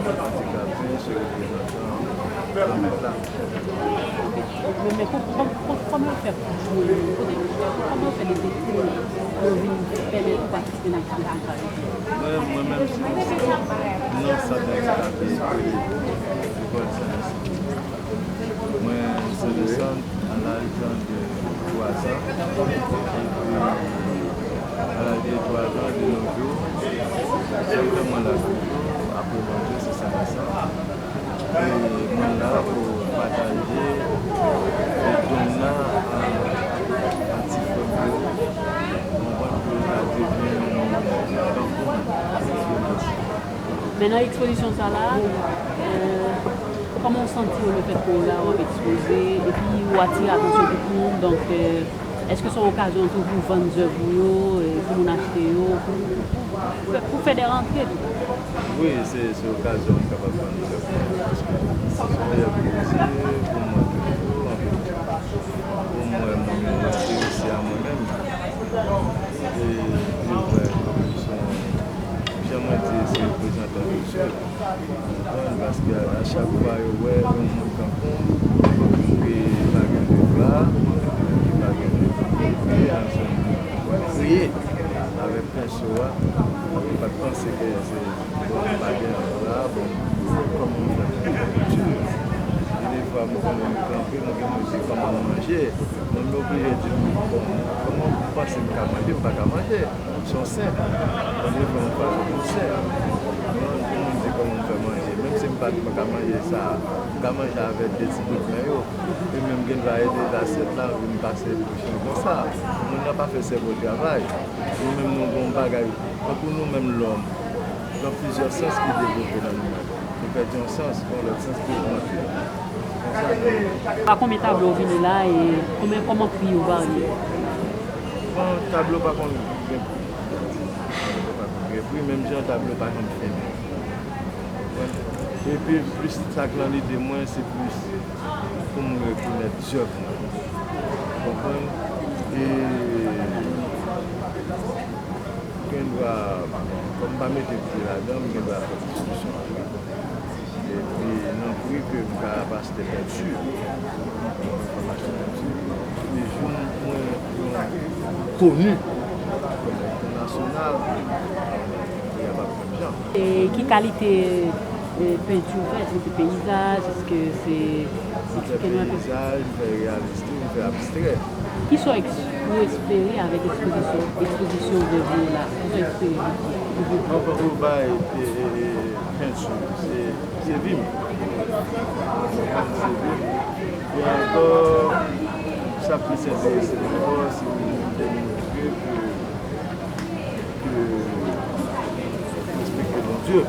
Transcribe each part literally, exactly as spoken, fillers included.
Andikape se reprezantan granmèt la. Men, men kò- kò- kò- kòman yo fè pou jwenn yo? Kote yo, kòman yo fè detekte yo vin pèmèt ou patisipe nan aktivite sa yo? Mwen, mwen menm, si nan sant andikape, lekòl Sen Lisi. Mwen, se desann a laj de twa zan. Epi, a laj de twa zan, de nos jours, se tan mwen la toujou, apre Bondye, se Sen Lisi. E mwen la pou pataje e don nan a, a ti frè m yo. Konprann pou yo ka devyen yon tankou mwen. Men nan ekspozisyon sa la, euh, kòman w santi w lefèt ke w la, w ap ekspoze, epi w atire atansyon tout moun, donk, euh, èske se yon okazyon tou pou vann zèv ou yo, euh, pou moun achte yo, pou, pou, pou fè, pou fè de rantre tou? Wi, se, se okazyon m kapab vann zèv mwen, paske se yon plezi pou mwen toujou, anpil, pou mwen, mwen menm, enterese a mwen menm. E, e, wè, se yon, jan mwen di, se reprezantan de Dye. Konprann? Paske a, a chak fwa yo wè yon moun tankou m, ke pa gen de bra, ke pa gen de pye, nan zòn kreye avèk penso a, yo pa t panse ke se, bon, m pa gen bra, bon, kòm yon moun ki di. Gen de fwa, m konnen m kanpe, m gen manje, kòman m manje? Mwen, m oblije di, bon, kòman w panse m ka manje? M pa ka manje. Se yon sen. Mwen, m fè yon fason pou sen. Mwen, pou moun di kòman m fè manje. Menm si m pa t ka manje sa, m ka manje avèk de ti bout men yo. E menm gen dwa ede lasyèt la, vin pase bouch mwen konsa. Moun nan pa fè sèvo travay. Nou menm, nou gen yon bagay, tankou nou menm lòm, gen plizyè sans ki devlope nan nou menm. Nou pèdi yon sans, gen yon lòt sans ki ogmante. Konsa nou. Pa konbyen tablo w vini la e konbyen, kòman pri yo varye? Bon, tablo pa konn gen pri. Tablo pa konn gen pri, menm jan tablo pa janm fini. Konprann? Epi plis sa k nan lide mwen, se plis pou m rekonèt zèv mwen. Konprann? E gen dwa, kòm m pa mete pye ladan, m gen dwa fè diskisyon avè l. Epi nan pri ke m ka pase te pèdi, enfòmasyon pèdi, e jou mwen, mwen koni kòm entènasyonal, li ap ap menm jan. E ki kalite, e, penti w fè? Èske se peyizaj? Èske se, eksplike nou enpe. M fè peyizaj, m fè reyalistik, m fè abstrè. Kisa w eks-, ou espere avèk ekspozisyon, ekspozisyon zèv ou la? Kisa w espere pou, pou, pou... Mwen poko bay, e, e, e, penti, se, se vi m. Se vi m. E ankò, sa plis enterese m ankò, se pou m demontre ke, ke m respekte Bondye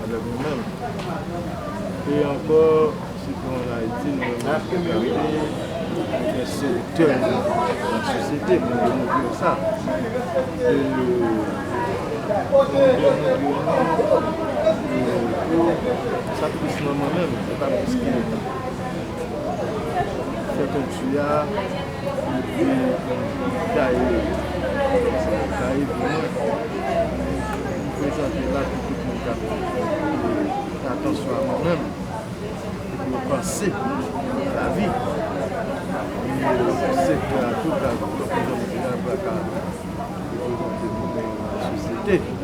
avèk nou menm. E ankò, sitou ann Ayiti, nou menm, nou gen selektè nan sosyete, pou nou demontre yo sa. E, pou nou demontre yo, e, sa plis nan mwen menm, se pa plis ke fè penti a, epi gaye, gaye pou mwen, prezante la pou tout moun k ap fè atansyon a mwen menm, epi yo panse lavi. E sektè a tou ka, tankou jan m di la, pa ka reprezante nou nan sosyete.